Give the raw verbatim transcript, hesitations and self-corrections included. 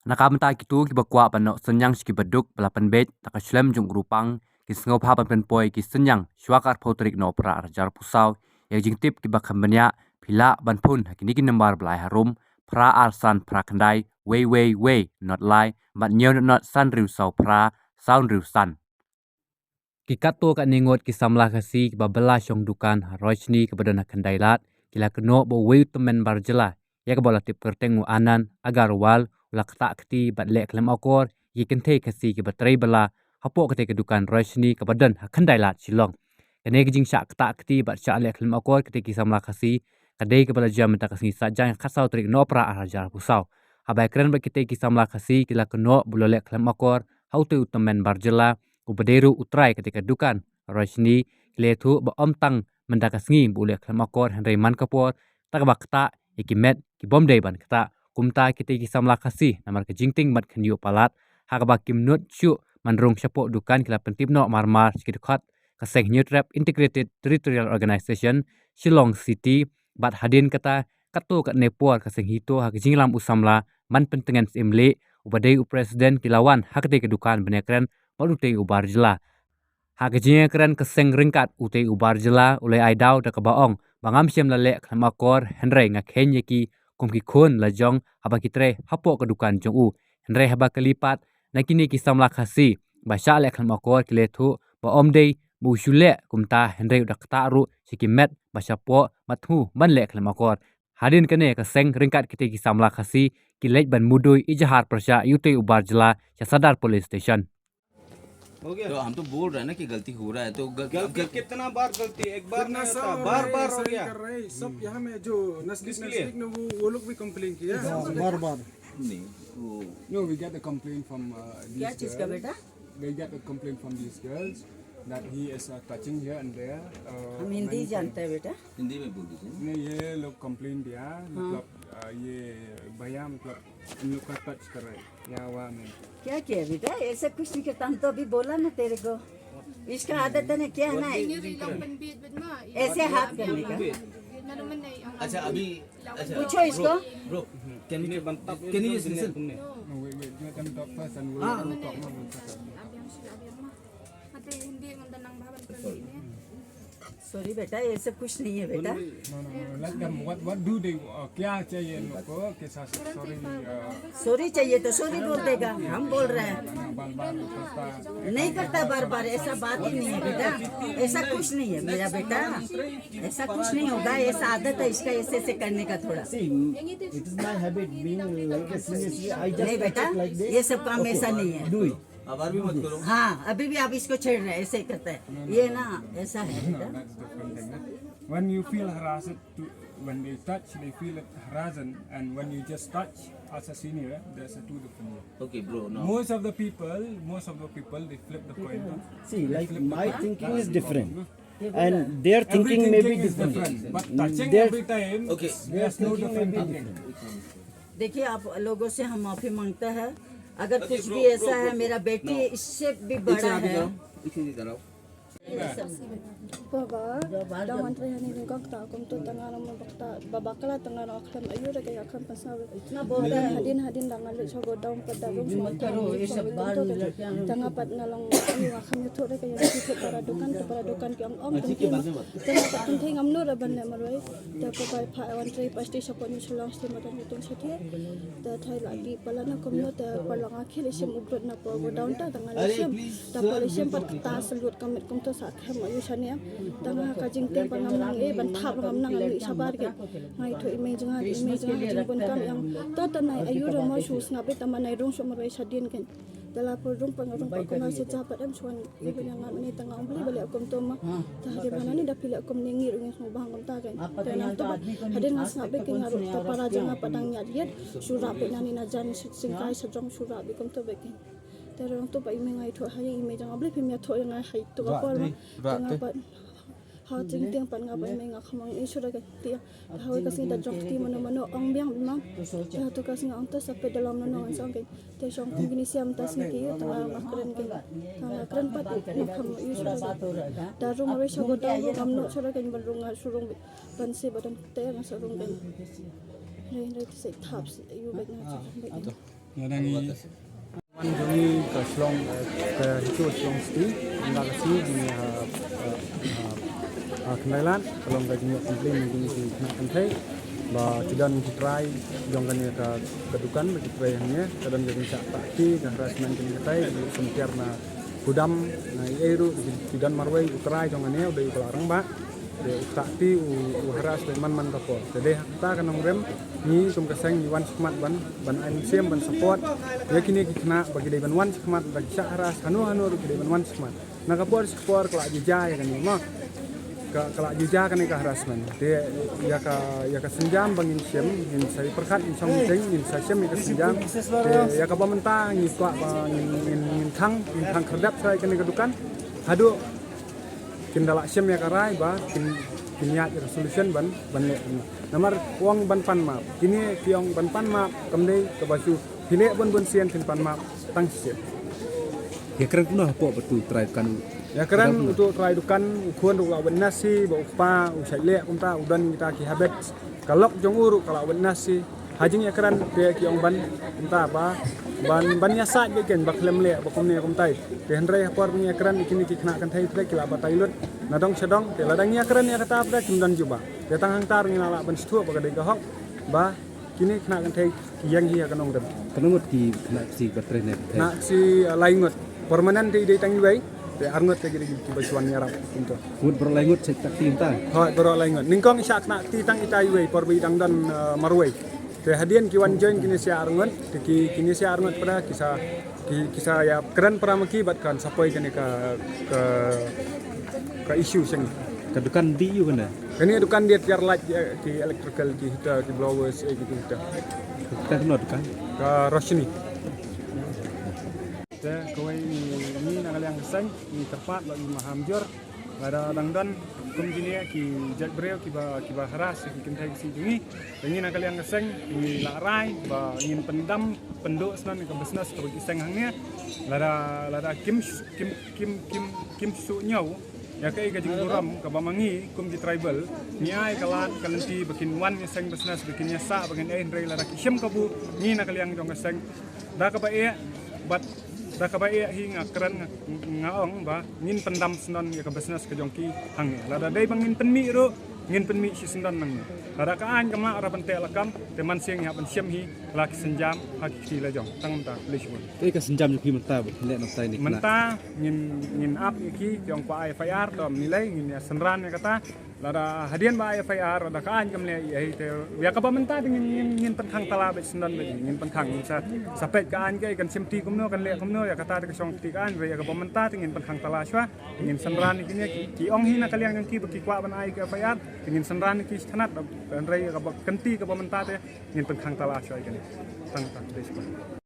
Na ka bynta kito kiba kwah ban noh synñiang sha kiba duk ba la pynbeit da ka shlem jong u riewpang, ki sngewbha ban pynpoi ki synñiang shuwa ka arphew tarik Nohprah arhajar arphew saw ïa ki jingtip kiba kham bniah. Phi lah ban phone ha kine ki nambar ba la ai harum: phra ar san phra khyndai wei wei wei not lai bad hynñiew not not san hynriew saw phra saw hynriew san. Ki katto katne ngut ki samla Khasi kiba bylla shong dukan ha Roshni kaba don ha Khyndailad ki la kynnoh ba uwei u tymmen bar jylla ïa kaba la tip kyrteng u Anand Agarwal u la ktah kti bad leh khlem akor ïa ki kynthei Khasi kiba trei bylla hapoh katei ka dukan Roshni kaba don ha Khyndailad, Shillong. Kane ka jingshah ktah kti bad shah leh khlem akor katei ki samla Khasi ka dei kaba la jia mynta ka sngi Saitjaiñ, khatsaw tarik Nohprah arhajar arphew saw. Haba ïakren bad kitei ki samla Khasi ki la kynnoh ba u la leh khlem akor ha utei u tymmen bar jylla uba dei ruh u trai katei ka dukan Roshni. Ki la ïathuh ba ym tang mynta ka sngi ba u leh khlem akor hynrei man ka por da kaba ktah ïa ki met ki bym dei ban ktah. Kumta kitei ki samla Khasi namar ka jingtieng ban khynñiuh palat ha kaba kim nud shuh ban rung shapoh dukan ki la pyntip noh mar mar sha ki dkhot ka seng Hynñiewtrep Integrated Territorial Organization, Shillong City, bad hadien kata katto katne por ka seng HITO ha ka jingïalam u samla Manpyntngen Syiemlieh uba dei u president ki la wan ha katei ka dukan ban ïakren bad utei u bar jylla. Ha ka jingïakren ka seng ryngkat, utei u bar jylla u la ai daw da kaba ong ba ngam shym la leh khlem akor hynrei nga kheiñ ïa ki kum ki khun la jong haba ki trei hapoh ka dukan jong u. Hynrei haba kylli pat na kine ki samla Khasi ba shah leh khlem akor ki la ïathuh ba ym dei ba u shu leh kumta hynrei u da ktah ruh sha ki met ba shapoh bad thmu ban leh khlem akor. Hadien kane ka seng ryngkat kitei ki samla Khasi ki leit ban mudui ijahar pyrshah ïa utei u bar jylla sha Sadar Police Station. हो गया तो हम तो बोल रहे हैं ना कि गलती हो रहा है तो ग, गलती ग, कितना बार गलती एक बार नहीं होता बार बार हो गया कर रहे हैं सब यहाँ में जो नजदीक नजदीक में वो वो लोग भी कंप्लेन किया बार बार नहीं वो No, we get a complaint from uh, क्या चीज का बेटा? We get a complaint from these girls that he is uh, touching here and there. Uh, हम हिंदी जानते हैं बेटा. हिंदी में बोल दीजिए. नहीं, ये लोग कंप्लेन दिया. हाँ. मतलब uh, ये भैया मतलब इन लोग का टच कर रहे हैं. क्या हुआ मैं? क्या किया बेटा? ऐसा कुछ नहीं करता. हम तो अभी बोला ना तेरे को. इसका आदत है ना, क्या है ना? When you relock and beat with ma, ऐसे हाथ करने का. अच्छा अभी अच्छा पूछो इसको. Bro, can you can you just listen? No, wait, wait. Let them talk first and we'll, we'll talk more. Sorry बेटा, ये सब कुछ नहीं है बेटा. Let them, what, what do they, uh, क्या चाहिए इन लोग को? कैसा सॉरी? सॉरी चाहिए तो सॉरी बोल देगा, हम बोल रहे हैं. नहीं करता बार बार, ऐसा बात ही नहीं है बेटा. ऐसा कुछ नहीं है मेरा बेटा, ऐसा कुछ नहीं होगा. ऐसा आदत है इसका ऐसे ऐसे करने का थोड़ा. See, it is my habit being like a C S E, I just नहीं बेटा, ये सब काम ऐसा नहीं है. Do it. आभार भी मत करो. हाँ, अभी भी आप इसको छेड़ रहे हैं, ऐसे ही करता है ये ना. ऐसा है बेटा. When you feel harassed, to, when they touch, they feel it harassing, and when you just touch as a senior, there's a two different way. Okay, bro. No. Most of the people, most of the people, they flip the coin. See, like my thinking is different, and their thinking may be different. But touching every time, okay, there's no different thinking. देखिए, आप लोगों से हम माफी मांगते हैं. अगर कुछ भी ऐसा है, मेरा बेटी इससे भी बड़ा है. Baba, da wan trei hani ryngkang kata kumto tang ngarang ma bakta baba kala tang ngarang akhlem ayu re kaya akhlem pasal. Hadin hadin da ngan leit sha godown pat da rung sha kumto tang pat ngalong ayu akhlem yuthu re kaya yuthu para dukan ke para dukan ke ong ong tang pat tang ngam nur aban le marwai. Da ko bai pa wan trei pasti sha ko ni shalong sti madan yutung sha thie. Da thai la di pala na kumno da pala nga khil isim ubrut na po godown ta tang ngan isim. Da pala isim pat kata salut kamit kumto sa Khem ayu shane. Tang ha ka jingtieng pat ngam nang e ban thap ngam nang ayu shabar ke. Ngai thu imei jnga imei jnga jingbun kam yang. To ta nai ayu ra mo shu sngap e ta ma nai rung shu marwai shadien ken. Da la pur rung pat ngai rung pat kuma se cha pat em shuan. Ibu yang ngam ne tang ngam beli balik akum to ma. Ta hari mana ni da pilih akum ne ngir ungin sngap bang kum ta ken. Ta nang to pat hadien nga sngap e ken nga rung ta para jnga pat dang nyat yet. Shu rap e nani na jan singkai sa jong shu rap e kum to bek ken. Te rong to pa ime ngai thu ha ime jang able pim ya tho ngai hai to ka por ma. Te nga pat ha jing tiang pat nga pat ime nga khamang i sura ka tiang. Te ha ka sing ta jok ti mano mano ong biang bimang. Te ha to ka sing ong ta sa pe dalam no no ong song ke. Te song kum gini siam ta sing ke yo ta nga kren ke. Ta nga kren pat na kham i sura ka. Da rong re sha go da rong am no sura ka ban rong nga surong ban se badan te nga surong ka. Re re te se thap se yu ba nga surong ba. Wan jong ngi ka Shillong, eh, ka hito Shillong City, ynda ka sngi ngi ha, ha, ha Khyndailad, ka long ka jingïoh complain jong ki khynnah kynthei ba ki don ki trai jong kane ka, ka dukan ba ki trei hangne, ka don ka jingshah tah kti, ka harassment kane katai, ki sumtiar na kudam, na ei ei ruh, ki, ki don marwei u trai jong kane, u dei u khlak rangbah. Te u tah kti u, u harass beit man man ka por. Te dei ha kata ka nongrim ngi kum ka seng ngi wan shakhmat ban, ban ai mynsiem ban support ïa kine ki khynnah ba ki dei ban wan shakhmat, ba ki shah harass hano hano ruh ki dei ban wan shakhmat. Na ka por sha ka por ka la ju jia ïa kane mo. Ka, ka la ju jia kane ka harassment. Te ïa ka, ïa ka sienjam ba ngin shim, ngin sa ïa pyrkhat, ngin shong meeting, ngin sa shim ïa ka sienjam. Te ïa kaba mynta ngi kwah ba ngin, ngin, ngin khang, ngin khang khyrdep sa ïa kane ka dukan. Haduh kin da lah shim ïa ka rai ba kin, kin ïaid ïa ka solution ban, ban leh kumno. Namar u ong ban pan map. Kine ki ong ban pan map, kam dei kaba shu phi leh bun bun sien phin pan map tang shisien. Ïa kren kumno hapoh ba uto u trai dukan u? Ïa kren uto u trai dukan, u khun ruh u la witness hi ba u kpa u shait leh kumta, u don kita ki habit. Ka lok jong u ruh ka la witness hi. Ha jingïakren te ki ong ban, kumta ba ban, ban ïasaid beit kein ba khlem leh ba kumne kumtai. Te hynrei ha por ba ngi ïakren ïa kine ki khynnah kynthei te ki la batai lut na dong sha dong. Te lada ngi ïakren ïa kata te kim don jubab. Te tang hangta ruh ngi la lah ban sngewthuh ba ka dei ka hok ba kine khynnah kynthei ki ïeng hi ha ka nongrim. Katno ngut ki khynnah ksi ba trei ne? Khynnah ksi, eh, lai ngut. Permanent te i dei tang iwei. Te ar ngut te ki dei kiba shu wan ïarap kumta. Ngut baroh lai ngut sa tah kti kumta? Hooid, baroh lai ngut. Nyngkong i shah khynnah kti tang ita iwei por ba i dang don, eh, marwei. Te hadien ki wan join kine shi ar ngut, te ki, kine shi ar ngut para ki sa, ki, ki sa ïakren para ma ki bad kan sa poi kane ka, ka, ka issue sha ngi. Ka dukan dei aiu kane? Kane dukan dei tiar light, eh, ki electrical, ki heater, ki blowers, eh, ki heater. Ka dukan kumno dukan? Ka Roshni. Te kawei ngi, ngi na ka liang ka seng ngi kyrpad bad ngi maham jur. Lada dang don kum kine ki jait briew kiba, kiba harass ki kynthei ki sngi jong ngi, te ngi na ka liang ka seng ngi la rai ba ngin pyndam pynduh shuh ïa ka business kaba ki seng hangne. Lada, lada kim, kim, kim, kim, kim shu ñiew ïa kaei ka jingburom kaba ma ngi kum ki tribal ngi ai ka lad ka lynti ba kin wan ïaseng business, ba kin ïasah, ba kin ei, hynrei lada ki shim kabu, ngi na ka liang jong ka seng da kaba eh, bad da kaba eh hi nga kren, nga, nga ong ba ngin pyndam shuh ïa ka business ka jong ki hangne. Lada dei ba ngin pynmih ruh ngin pynmih shisien nangne. Lada ka aiñ kam lah ruh ban teh lakam, te man sing ïa ban shim hi la ki sienjam ha ki kti la jong. Tang mynta, khublei shibun. Te ka sienjam jong ki mynta ba ki leh na tai ne? Mynta ngin, ngin ap ïa ki, ki ong kwah ai F I R, to ym lei, ngin ïa synran ïa kata. Lada hadien ba ai F I R, lada ka aiñ kam leh ei ei, te ïa kaba mynta te ngin, ngin, ngin pynkhang tala beit shuh beit, ngin pynkhang, ngin sa, sa peit ka aiñ kaei kan shim kti kumno, kan leh kumno, ïa kata te ka shong kti ka aiñ, ïa kaba mynta te ngin pynkhang tala shuwa, te ngin synran ïa kine ki, ki ong hi na ka liang jong ki ba ki kwah ban ai ka F I R, te ngin synran ïa ki sha thanat, hynrei ïa kaba kynti kaba mynta te ngin pynkhang tala shuwa ïa kine. Tang, tang, khublei shibun.